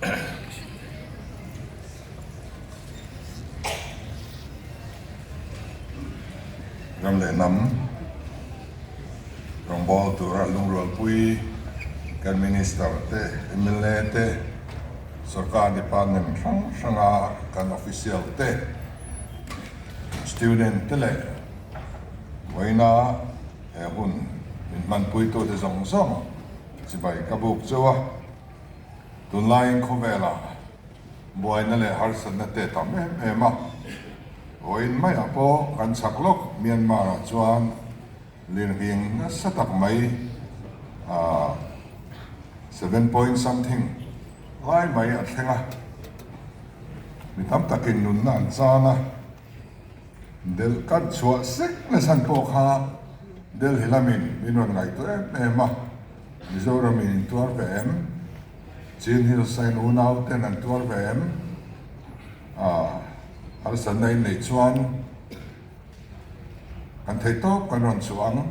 Ram leh hnam rawngbâwl tura lungrualpui kan Minister te, mla te, sorkar department hrang hranga kan official te, student te leh vawiina he hun min hmanpuitute zawng zawng chibai ka buk chauh a. Tunlaiin khawvelah buaina leh harsatna te tam em em a, vawiin maiah pawh kan chak lawk Myanmar-ah chuan lirnghing nasa tak mai ah seven point something lai mai a thleng a, mi tam takin nunna an chan a, Delh kan chhuah sek na chhan pawh kha Delhi lamin min rawn ngaihtuah em em a, Mizoramin in tuar ve em? Chin Hills a in unau ten an tuar ve em? Aah, harsatna in neih chuan kan thei tawp kan rawn chhuah ang,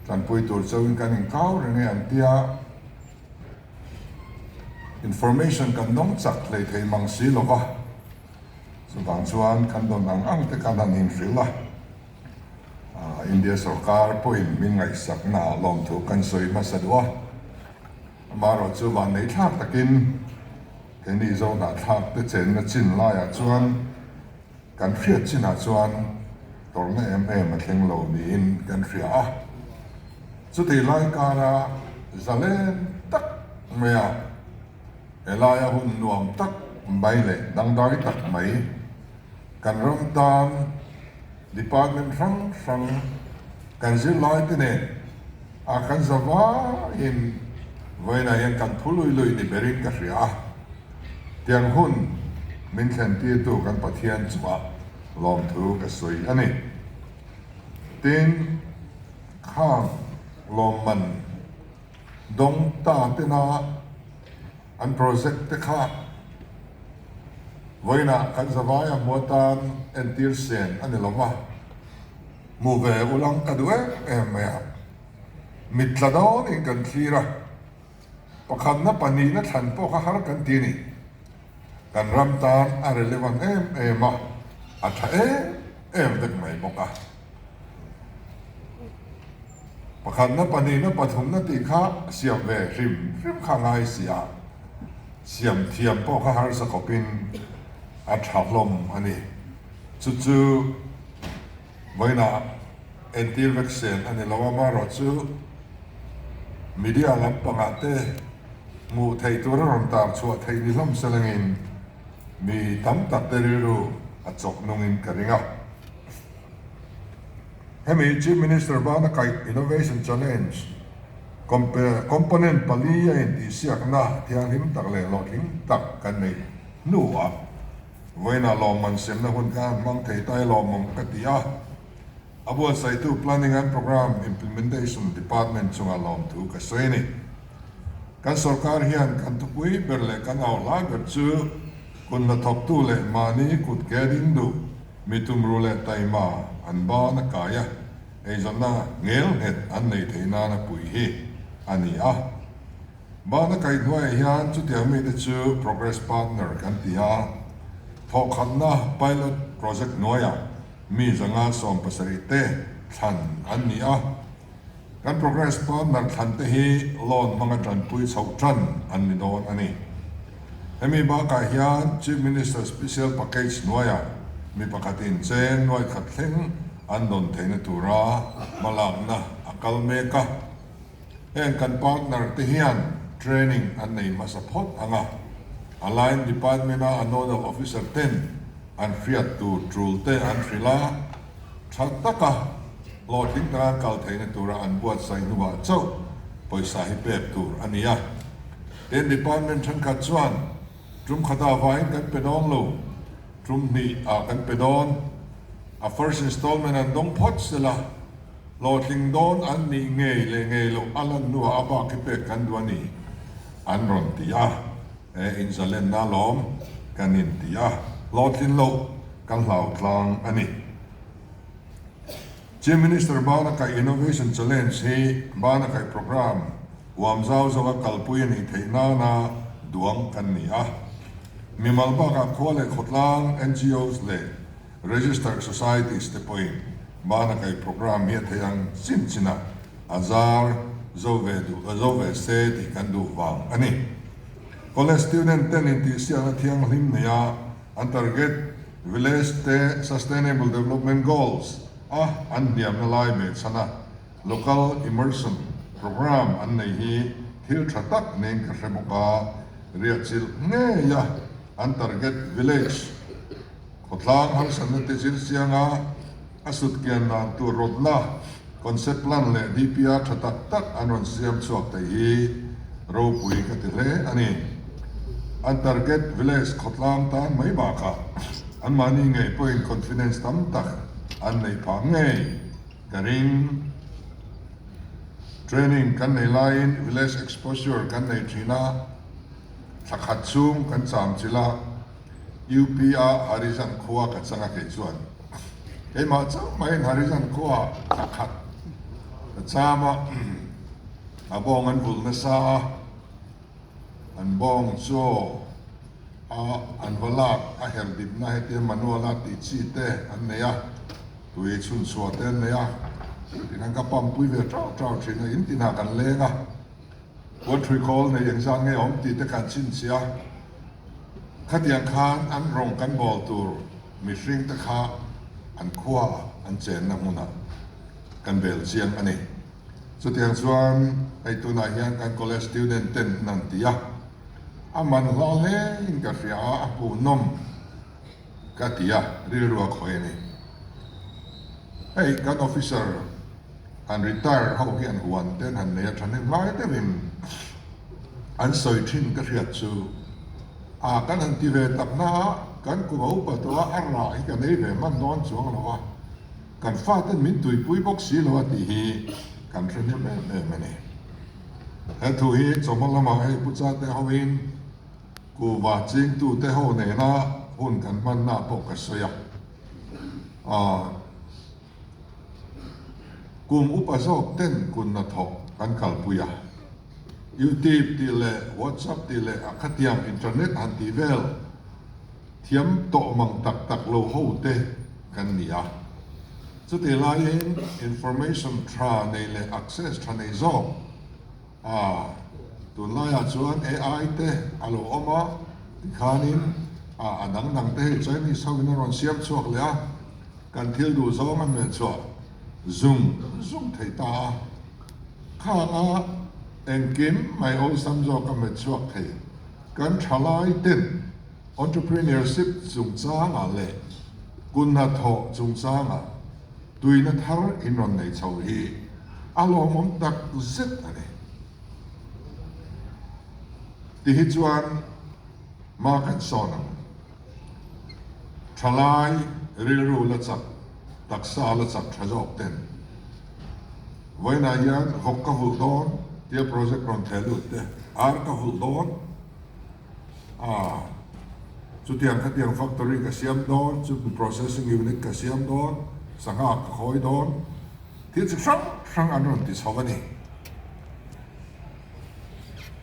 tanpui tur chauhin kan inkau reng e an tia. Information kan dawng chak hlei thei mang si lo va, chuvang chuan kan dawn ang ang te khan han inhrilh a, India sorkar pawhin min ngaihsakna lawmthu kan sawi hmasa duh a, amaherawh chu vannei thlak takin keini Zohnahthlak te chenna chin laiah chuan kan hriat chinah chuan tawrhna em em a thleng lo niin kan hria a. Chutih lai kara zalen tak maia helaia hun nuam tak mai leh dangdai tak mai kan ram tan department hrang hrang kan zirlai te nen a kan za vaiin vawiinah hian kan phu lui lui ni berin ka hria a. Tiang hun min thlentirtu kan Pathian chungah lawmthu ka sawi a ni. Tin, khang lawmman dawng ta tena an project te kha vawiinah kan zavai a hmu atan entir sen a ni lo va, hmu ve ulang ka duh em em mai a, mit tla dawnin kan thlir a, pakhatna pahnihna thlan pawh kha har kan ti a ni. Kan ram tan a relevant em em a, a tha em em vek mai bawk a. Pakhatna, pahnihna, pathumna tih kha siam ve hrim hrim kha ngai si a, siam thiam pawh kha harsa khawpin a tha hlawm a ni. Chu chu vawiinah entir vek sen a ni lo a, amaherawhchu media lampangah te hmuh theih tur a rawn tar chhuah theih ni hlawm selangin mi tam tak te rilru a chawk nungin ka ring a. Hemi Chief Minister bana kaih Innovation Challenge component pali a intihsiakna thianghlim tak leh hlawhtling tak kan neih hnuah vawiinah lawmman semna hun kha an hmang thei ta i lawmawm ka ti a. A buatsaihtu Planning and Programme Implementation Department chunga lawmthu ka sawi a ni. Kan sorkar hian kan thupui ber leh kan au hlai ber chu kut hnathawktu leh mahni kut ke ding duh mi tumru leh taima an ban a kai a, eizawnna ngel nghet an nei theih nana pui hi a ni a. Ban a kaih hnuaiah hian chutiang mite chu Progress Partner kan ti a, thawhkhatna Pilot Project hnuaiah Mi 170 te thlan an ni a, kan Progress Partner thlan te hi loan hmanga tanpui chhoh tan an ni dawn a ni. Hemi bakah hian Chief Minister Special Package hnuaiah mi pakhatin cheng nuai khat thleng an dawn theihna tura hmalakna a kal mek a. Heng kan partner te hian training an nei hmasa phawt ang a, Align Department-a a nodal officer ten an hriat tur tul te an hrilh a, tha taka hlawhtling taka an kal theihna tura an buatsaih hnuah chauh pawisa hi pek tur a ni a. Tin, department thenkhat chuan tum khata vaiin kan pe dawn lo, tum hnih ah kan pe dawn, a first installment an dawng phawt sela, hlawhtling dawn an nih ngei leh ngei loh a lan hnuah a bak hi pek kan duh a ni, an rawn ti a. He inzalenna lawm kan inti a, hlawhtlin loh kan hlau tlang a ni. Chief Minister Banakai Innovation Challenge hi Banakai Programme huam zau zawka kalpui a nih theih nana duang kan ni a. Mimal bakah khua leh khawtlang, NGOs leh Registered Societies te pawhin bana kai programme hi a theih ang chin chinah a zar zo ve duh zo ve se tih kan duh vang a ni. College student ten intihsiakna thianghlim neia an target village te Sustainable Development Goals a an hniamna lai ve chhan a Local Immersion Programme an nei hi thil tha tak niin ka hre bawk a, riahchilh ngeia an target village khawtlang harsatna te zir chianga a sutkian dan tur rawtna concept plan leh DPR tha tak tak an rawn siam chhuak thei hi ropui ka ti hle a ni. An target village khawtlang tan mai bakah anmahni ngei pawhin confidence tam tak an neih phah ngei. Ka ring. Training kan nei laiin village exposure kan nei thin a, thla khat chhung kan cham chilh a, UP a Harijan khua ka chang a kei chuan keimah chauh maiin Harijan khua thla khat ka cham a, a bawng an vulh nasa a, an bawng chaw a an va lak a her dipna hetia manual a tih chi te an nei a. Tui chhun chhuah te an nei a, tikhan ka pump pui ve tau tau thin a, in tinah kan leng a, puan thui khawl nei engzat nge awm tih te kan chhinchhiah a, khatiang khan an rawng kan bawl tur mihring te kha an khuaah an chenna hmunah kan bel chiang a ni. Chutiang chuan hei tunah hian kan college student ten an han ti a, a man hla hle in ka hria a, a hmuhnawm. Ka ti a, rilru a khawih a ni. Hei kan officer han retire ho hian huan te an han nei a tha hnem hlai deuhin an sawi thin ka hriat chu a kan han ti ve tak na a, kan kum a upa tawh a, a rah hi ka nei ve hman dawn chuang lo a, kan faten min tuipui bawk si lo a tih hi kan hre hnem em em a ni. He thu hi chawhma lamah hei Pu Chate hoin Kuhva chingtute ho nena hun kan hmanna pawh ka sawi a, aah kum upa zawk ten kun hnathawk kan kalpui a, YouTube tih leh WhatsApp tih leh a khatiang internet han tih vel thiam tawh mang tak tak lo ho te kan ni a, chutih laiin information tha nei leh access tha nei zawk A, tunlaiah chuan AI te a lo awm a, tikhanin a a dang dang te hei Chinese ho in a rawn siam chhuak leh a, kan thil duh zawng a hmel chhuah zung zung thei ta a, khanga engkim mai awlsam zawk a hmet chhuak thei kan thalai ten entrepreneurship chungchangah leh kunhnathawh chungchangah Tuina thar in rawn nei chho hi a lawmawm tak zet a ni. Ti hi chuan hma kan sawn ang. Thalai rilru la chak, taksa la chak tha zawk ten vawiinah hian vawk ka vulh dawn tia project rawn theh lut te, ar ka vulh dawn, A, chutiang khatiang factory ka siam dawn, chumi processing unit ka siam dawn, sangha ka khawi dawn, thil chi hrang hrang an rawn ti chho a ni.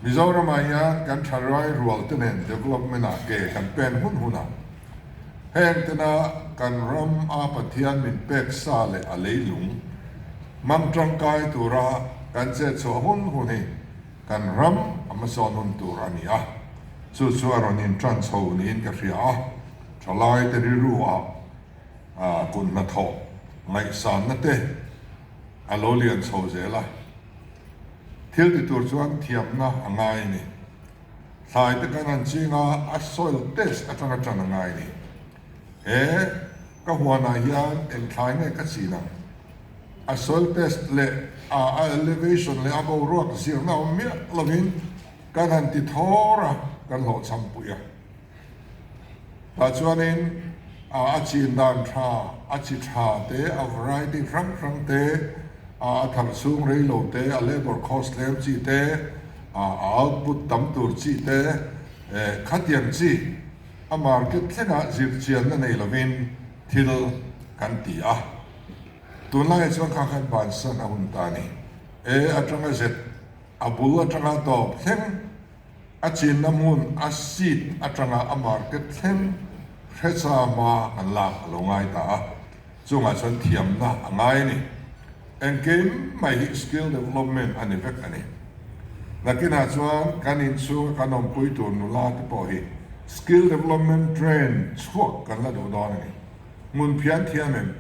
Mizoramah hian kan tharuai rual te nen development ah ke kan pen hun hun a, heng tena kan ram a Pathian min pek sa leh a leilung hmang tangkai tura kan chetchhuah hun hun hi Kan ram a hmasawn hun tur a ni a, chu chu a rawn inṭan chho niin ka hria a, ṭhalaite rilru-ah kut hnathawh ngaihsanna te a lo lian chho zel a, thil ti tur chuan thiamna a ngai a ni. Thlai te kan han ching a, a soil test aṭanga ṭan a ngai a ni. He ka huanah hian eng thlai nge ka chin ang? A soil test leh a a elevation leh a boruak zirna awm miah lovin kan han ti thawr a, kan hlawhchham pui a. Tah chuanin a a chin dan tha, a chi tha te, a variety hrang hrang te, a a thar chhung rei lo te, a labour cost tlem chi te, a a output tam tur chi te, eh khatiang chi a market thlengah zirchianna nei lovin thil kan ti a. Tunlaiah chuan kha khan bansan a hun ta a ni. E atanga zet, a bul atanga tawp thleng A chinna hmun a seed atanga a market thleng hrecha hma kan lak a lo ngai ta a, chungah chuan thiamna a ngai a ni. Engkim mai hi skill development a ni vek a ni. Nakinah chuan kan inchhunga kan awmpui tur nula te pawh hi skill development train chhuak kan la duh dawn a ni. Hmun phian thiam em?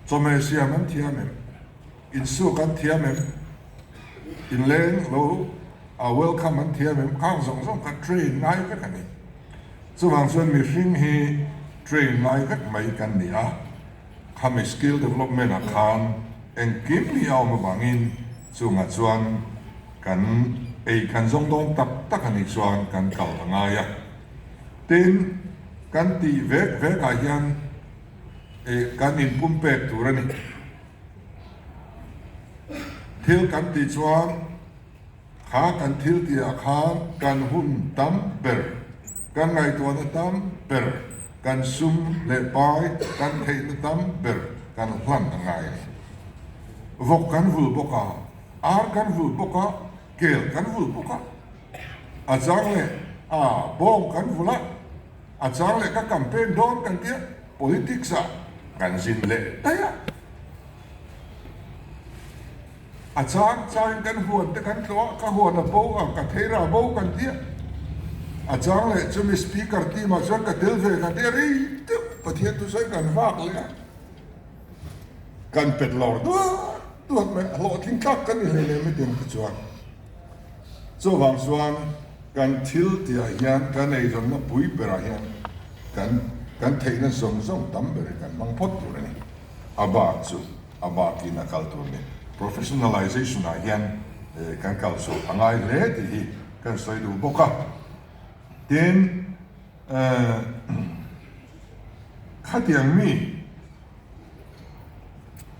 Chawhmeh siam an thiam em? Insuk an thiam em? Inleng lo a welcome an thiam em? Khang zawng zawng kha train ngai vek a ni. Chuvang chuan mihring hi train ngai vek mai kan ni a, khami skill development ah khan engkim hi a awm avangin chungah chuan kan ei kan zawng dawn tak tak a nih chuan kan kal a ngai a. Tin, kan tih vek vek ah hian kan inpumpek tur a ni. Thil kan tih chuan kha kan thil tihah khan kan hun tam ber, kan ngaihtuahna tam ber, kan sum leh pai kan theihna tam ber kan hlan a ngai a ni. Vawk kan vul bawk a, ar kan vul bawk a, kel kan vul bawk a, a chang leh a bawng kan vul a, A chang leh ka campaign dawn kan tia politics ah kan zin leh daih a. A chang changin kan huan te kan tlawh a, ka huan a bo a, ka theira a bo kan tia. A chang leh chumi speaker team ah chuan ka tel ve kan tia rei deuh Pathian thusawi kan vak leh a. Kan pet lawr duat duat mai a, hlawhtling tlak kan ni hlei leh mitiang te chuan. Chuvang chuan kan thil tihah hian kan eizawnna pui berah hian kan kan theihna zawng zawng tam ber hi kan hmang phawt tur a ni. A bak chu a bakin a kal tur a ni. Professionalization ah hian kan kal chhuah a ngai hle tih hi kan sawi duh bawk a. Tin, khatiang mi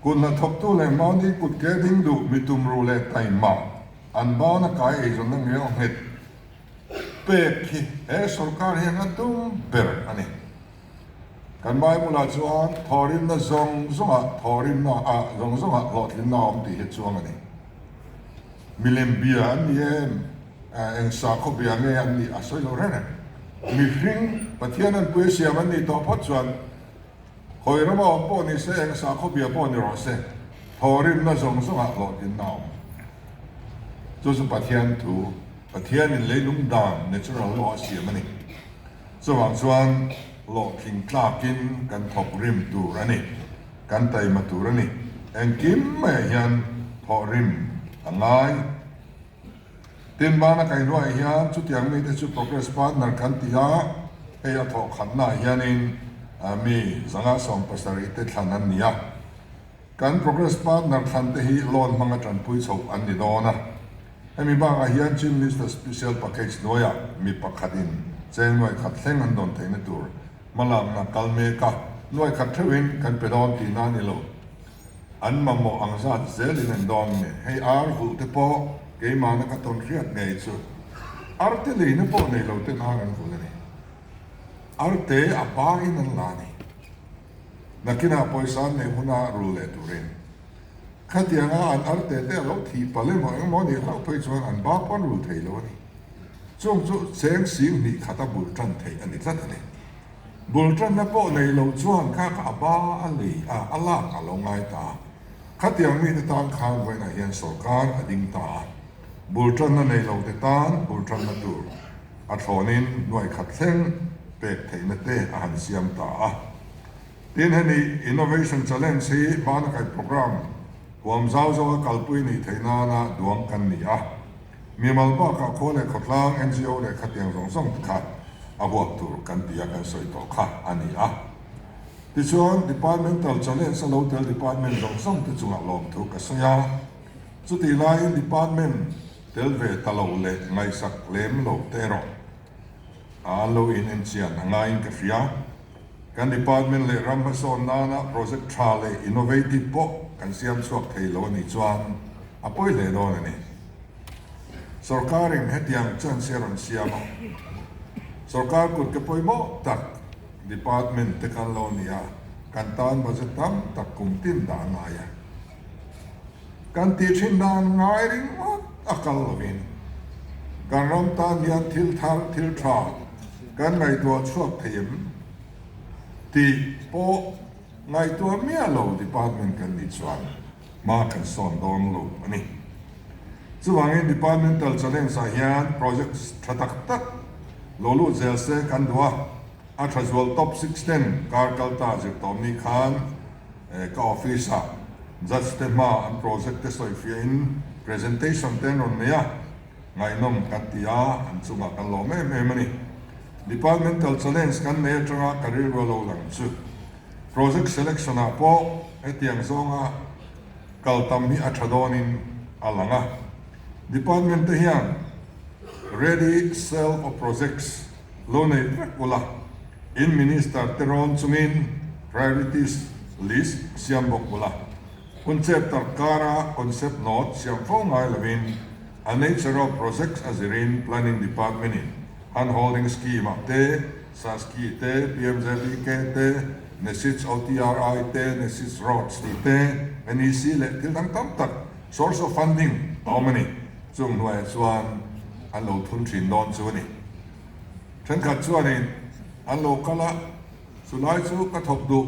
Kut hnathawktu leh mahni kut ke ding duh mi tumruh leh taima an bana kai eizawnna ngel nghet pek hi he sorkar hian a tum ber a ni. Kan Bible-ah chuan thawhrimna zawng zawngah thawhrimna ah zawng zawngah hlawhtlinna a awm tih hi chuang a ni. Milem bia an ni em? Eng sakhaw bia nge an nih a sawi lo reng reng. Mihring Pathian an pui a siam an nih tawh phawt chuan Hawi rama awm pawh ni se, eng sakhaw bia pawh ni rawh se, thawhrimna zawng zawngah hlawhtlinna a awm. Chu chu Pathian thu, Pathianin leilung dan, natural law, a siam a ni. Chuvang chuan hlawhtling tlakin kan thawk rim tur a ni, kan taima tur a ni. Engkim maiah hian thawhrim a ngai. Tin, bana kai hnuaiah hian chutiang mite chu Progress Partner kan ti a, hei a thawh khatnaah hianin mi 170 te thlan an ni a. Kan Progress Partner thlan te hi loan hmanga tanpui chhoh an ni dawn a. Hemi bakah hian Chief Minister Special Package hnuaiah mi pakhatin cheng nuai khat thleng an dawn theihna tur hmalakna kal mek a, nuai khat theuhin kan pe dawn tihna a ni lo. An mamawh ang zat zelin an dawn a ni. Hei ar vulh te pawh keimahna ka tawn hriat ngei chu arte leina pawh nei lo ten ar an vulh a ni. Arte a bain an la a ni. Nakinah pawisa an neih huna rul leh turin. Khatianga an arte te a lo thih palh emaw engemaw nih hlauh phei chuan an ba pawh an rul thei lo a ni. Chung chu cheng sing hnih khata bul tan theih a ni tlat a ni. Bul tanna pawh nei lo chuan kha kha a ba a lei a, a lak a lo ngai ta a. Khatiang mite tan khan vawiinah hian sawrkar a ding ta a. Bul tanna nei lo te tan bul tanna tur a thlawnin nuai khat thleng pek theihna te a han siam ta a. Tin, hemi Innovation Challenge hi Banakai Programme huam zau zawka kalpui nih theih nana duang kan ni a. Mimal bakah khua leh khawtlang, NGO leh khatiang zawng zawng te kha a huap tur kan ti a, kan sawi tawh kha a ni a. Tichuan, Departmental Challenge a lo tel department zawng zawng te chungah lawmthu ka sawi a. Chutih laiin department tel ve ta lo leh ngaihsak lem lo te erawh a lo inenchian a ngaiin ka hria. Kan department leh ram hmasawn nana project tha leh innovative pawh kan siam chhuak thei lo a nih chuan a pawi hle dawn a ni. Sorkarin hetiang chance a rawn siam a, sorkar kut ke pawimawh tak department te kan lo ni a, kan tan budget tam tak kum tin dah a ngai a. Kan tih thin dan ngai ringawt a kal lovin. Kan ram tan hian thil thar, thil tha kan ngaihtuah chhuak thei em tih pawh ngaihtuah miah lo department kan nih chuan hma kan sawn dawn lo a ni. Chuvangin departmental challenge ah hian projects tha tak tak lo lut zel se kan duh a, a tha zual top 6 ten kar kal ta zirtawm ni khan ka office ah judge te hma an project te sawifiah in presentation te an rawn nei a. Ngaihnawm kan ti a, an chungah kan lawm em em a ni. Departmental challenge kan nei atanga ka rilru a lo lang chu. Project selection ah pawh hetiang zawnga kal tam hi a tha dawnin a lang a. Department te hian ready sale of projects lo nei vek ula, in minister te rawn chungin priorities list siam bawk ula. Hun chep tak kara concept note siam fo ngai lovin a nature of projects a zirin Planning Department in hand holding scheme ah te, SASCI te, PMJBK te, NESIDS OTRI te, NESIDS Roads tih te, NEC leh thil dang tam tak source of funding a awm a ni. Chung hnuaiah chuan an lo thun thin dawn chu a ni. Thenkhat chuanin an lo kal a, chulai chu ka thawk duh.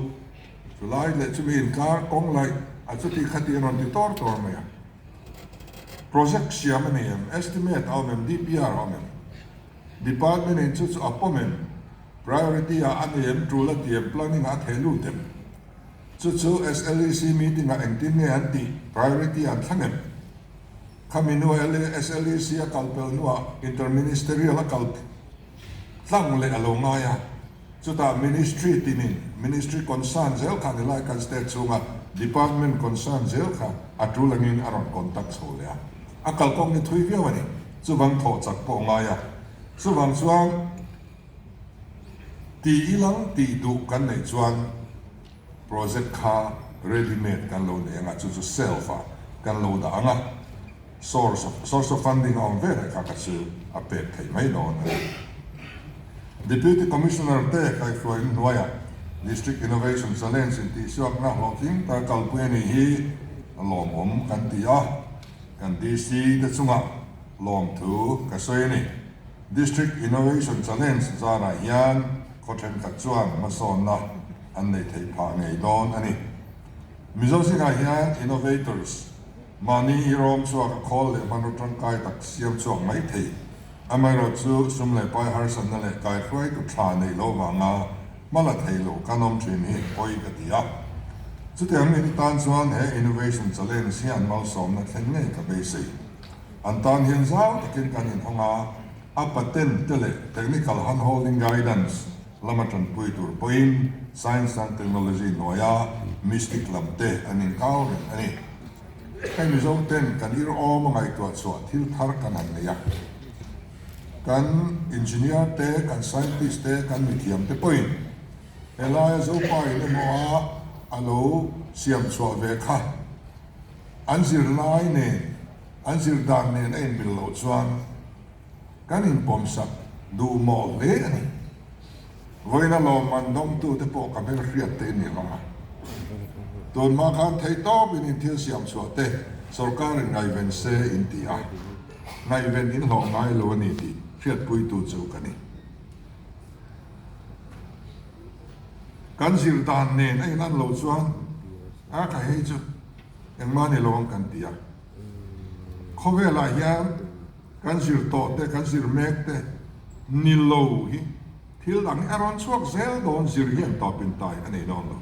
Chulai leh chumi inkar kawng laih a chuti khati a rawn ti tawr tawr mai a. Project siam a ni em? Estimate a awm em? DPR a awm em? Department in chu chu a pawm em? Priority ah a nei em? Tul a ti em? Planning ah a theh lut em? Chu chu SLEC meeting ah engtin nge an tih? Priority an thlang em? Khami hnuah SLEC a kal pel hnuah Interministerial a kal tlang leh a lo ngai a. Chutah Ministry tinin Ministry concern zel kha ni lai kan state chhunga Department concern zel kha a tul angin a rawn contact chho leh a. A kalkawng ni thui viau a ni. Chuvang thawh chak pawh ngai a. Chuvang chuan ti ilang tih duh kan neih chuan project kha ready made kan lo nei anga chu chu self ah kan lo dah ang a. Source of source of funding a awm ve reh kha ka chu a pek theih mai dawn a ni. Deputy Commissioner te kaihhruain hnuaiah District Innovation Challenge intihsuakna hlawhtling tak kalpui a nih hi a lawmawm kan ti a, kan DC te chungah lawmthu ka sawi a ni. District Innovation Challenge zarah hian khaw thenkhat chuan hmasawnna an nei theih phah ngei dawn a ni. Mizo zingah hian innovators Mahni i rawm chhuak a khawl leh hmanraw tangkai tak siam chhuak mai thei. Amaherawh chu sum leh pai harsatna leh kaihruaitu tha neih loh vanga hma la thei lo kan awm thin hi pawi ka ti a. Chutiang mite tan chuan he Innovation Challenge hian malsawmna thlen ngei ka beisei. An tan hian zau takin kan inhawng a, a patent te leh technical handholding guidance lama tanpui tur pawhin Science and Technology hnuaia Mystic lam te an inkau reng a ni. Hei Mizo ten kan ir awm a ngaihtuah chhuah thil thar kan han nei a. Kan engineer te, kan scientist te, kan mithiam te pawhin helaia Zopa in emaw a a lo siam chhuah ve kha an zirlai nen, an zir dan nen a inmil loh chuan Kan inpawmsak duh mawh hle a ni. Vawiina lawmman dawngtute pawh ka hmelhriat te ni hlawm a. Tunhma khan theihtawpin in thil siam chhuah te sawrkarin ngaihven se in ti a, ngaihven in hlawh ngai lo a ni tih hriatpuitu chu ka ni. Kan zir dan nen a inan lo chuan a kha hei chu engmah ni lo ang kan ti a. Khawvelah hian Kan zir tawh te, kan zir mek te ni lo hi thil dang hi a rawn chhuak zel dawn, zir hian tawpin tai a nei dawn lo.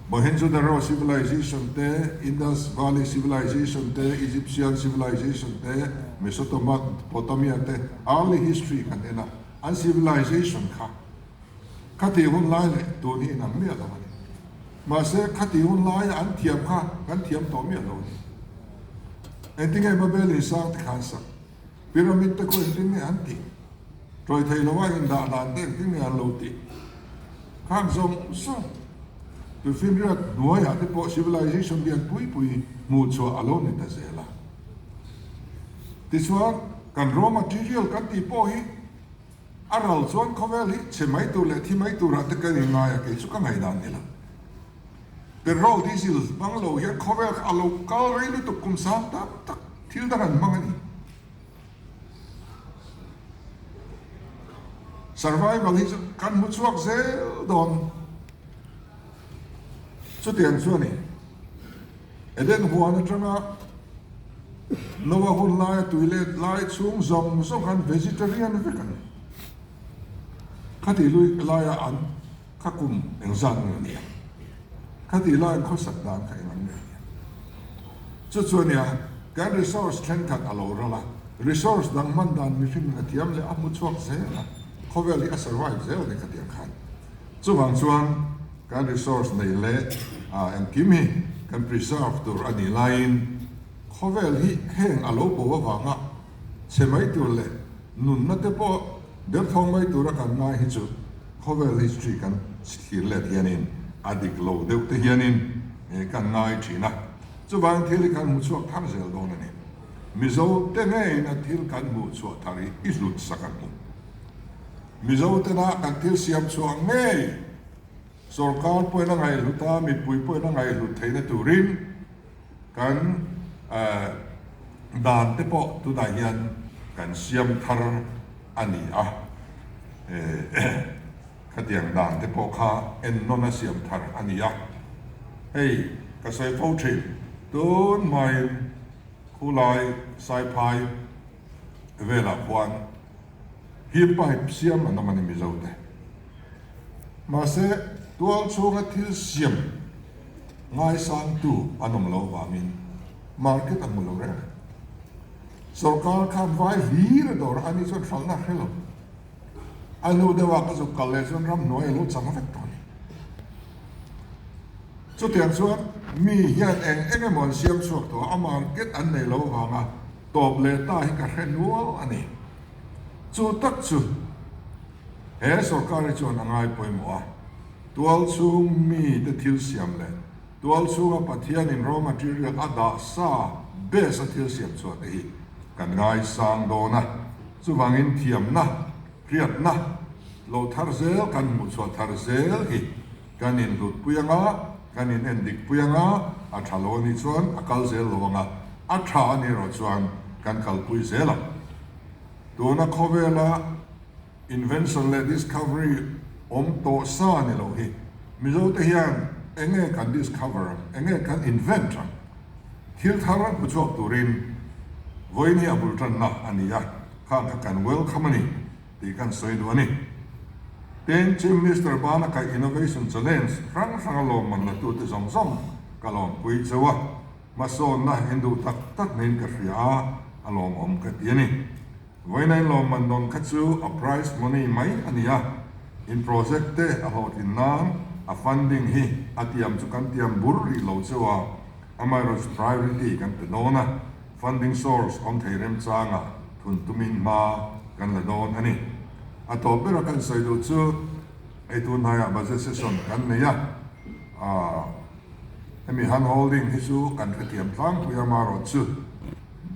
Mohenjo-daro civilization te, Indus Valley civilization te, Egyptian civilization te, Mesopotamia te, early history kan en a, an civilization kha Khati hun lai leh tun hi inang miah lo a ni. Mahse, khati hun laia an thiam kha kan thiam tawh miah lo a ni. Engtin nge Babel in sang te kha an sak? Pyramid te khu engtin nge an tih? Ṭawi thei lova indah dan te engtin nge an lo tih? Khang zawng zawng tuifinriat hnuaiah te pawh civilization lian pui pui hmuh chhuah a lo ni ta zel a. Tichuan, kan raw material kan tih pawh hi A ral chuan khawvel hi chhe mai tur leh thi mai turah te kan inngai a, kei chu ka ngaihdan ni lo. Petrol, diesel hmang lo hian khawvel kha a lo kal rei lutuk kum sang tam tak. Thil dang an hmang a ni. Survival hi chu kan hmu chhuak zel dawn. Chutiang chu a ni. Eden huan atanga Noah hun laia tui let lai chhung zawng zawng khan vegetarian vek a ni. Khati lui laia an kha kum engzat nge nia? Khati lai an khawsak dan kha engang nge nia? Chu chu a nia, kan resource thenkhat a lo ral a, resource dang hman dan mihring a thiam leh a hmu chhuak zel a, khawvel hi a survive zel a ni khatiang khan. Chuvang chuan kan resource nei leh engkim hi kan preserve tur a nih laiin khawvel hi heng a lo bo avanga chhe mai tur leh nunna te pawh derthawng mai tura kan ngai hi chu khawvel history kan thlir let hianin a dik lo deuh te hianin kan ngai thin a. Chuvangin thil hi kan hmu chhuak thar zel dawn a ni. Mizo te ngeiin a thil kan hmuh chhuah thar hi i hlut sak ang u. Mizo tena kan thil siam chhuah ngei sorkar pawhin a ngaihhlut a, mipui pawhin a ngaihhlut theihna turin kan dan te pawh tunah hian kan siam thar a ni a. Khatiang dan te pawh kha ennawn a siam thar a ni a. Hei ka sawi fo thin, tun hmain khulai Saiphai velah khuan hi pipe siam an awm a ni Mizo te. Mahse tual chhunga thil siam ngaisangtu an awm loh vangin market a hmu lo reng. Sorkar khan vai hlir a dawr a ni chuan hralhna a hre lo. A hnu deuhah ka zuk kal leh chuan ramhnuai a lo chang vek tawh a ni. Chutiang chuan mi hian eng eng emaw an siam chhuak tawh a, a market an nei lo vanga tawp leh ta hi ka hre nual a ni. Chu tak chu he sorkar hi chuan a ngai pawimawh a, tual chhung mite thil siam leh tual chhunga Pathianin raw material a dah sa base a thil siam chhuah te hi kan ngaisang dawn a. Chuvangin thiamna, hriatna lo thar zel kan hmuh chhuah thar zel hi kan inhlutpui anga, kan inendikpui anga, a tha lo a nih chuan a kal zel lo anga, a tha a nih erawh chuan kan kalpui zel ang. Tuna khawvela invention leh discovery awm tawh sa ni lo hi Mizote hian enge kan discover ang, enge kan invent ang? Thil thar hmu chhuak turin vawiin hi a bul tanna a ni a, khang kha kan welcome a ni tih kan sawi duh a ni. Tin, Chief Minister bana kaih Innovation Challenge hrang hranga lawmman latute zawng zawng ka lawmpui cheu a, hmasawnna in duh tak tak niin ka hria a, a lawmawm ka ti a ni. Vawiina in lawmman dawn kha chu a prize money mai a ni a, in project te a hlawhtlin nan a funding hi a tiam chu kan tiam bur rih lo cheu a, amaherawhchu priority kan pe dawn a, funding source awm thei remchanga thun tumin hma kan la dawn a ni. A tawp bera kan sawi duh chu hei tun hnaiah budget session kan nei a, hemi hand holding hi chu kan hrethiam tlangpui amaherawhchu,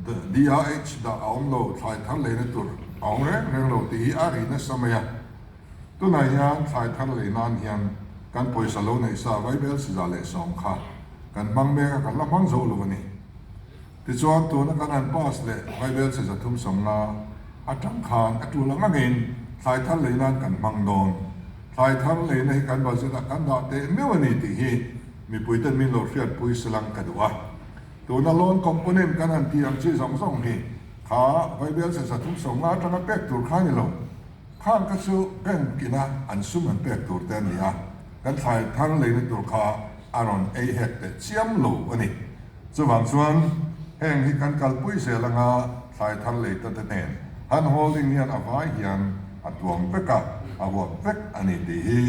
DRH dah a awm lo, thlai thar leina tur a awm reng reng lo tih hi a ri nasa mai a. Tunah hian thlai thar lei nan hian kan pawisa lo neih sa Vaibel siza leh sawm kha kan hmang mek a, kan la hmang zo lo a ni. Tichuan tuna kan han pass leh Vaibel siza 35 atang khan a tul ang angin thlai thar lei nan kan hmang dawn. Thlai thar leina hi kan budget ah kan dah teh meuh a ni tih hi mipuiten min lo hriatpui silang ka duh a. Tuna loan component kan han tih ang chi zawng zawng hi kha Vaibel se 350 atanga pek tur kha a ni lo. Khang kha chu bank ina an sum an pek tur te a ni a, kan thlai thar leina tur kha a rawn ei hek teh chiam lo a ni. Chuvang chuan heng hi kan kalpui zel anga thlai thar leita te nen hand holding hian a vai hian a tuam vek a, a huap vek a ni tih hi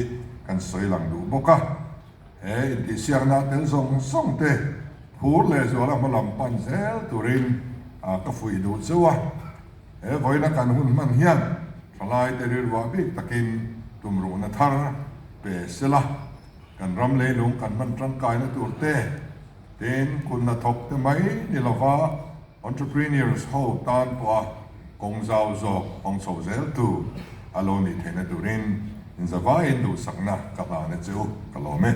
kan sawi lang duh bawk a. He intihsiakna tel zawng zawng te phur leh zuala hma lam pan zel turin ka fuih duh cheu a. He vawiina kan hun hman hian thalaite rilruah bik takin tumruhna thar pe sela, kan ram leilung kan hman tangkaina tur te, tin kunna thawk te mai ni lova, Entrepreneurs ho tan pawha kawng zau zawk hawng chho zel tu a lo nih theihna turin inzavaiin duhsakna ka hlan a che u, ka lawm e.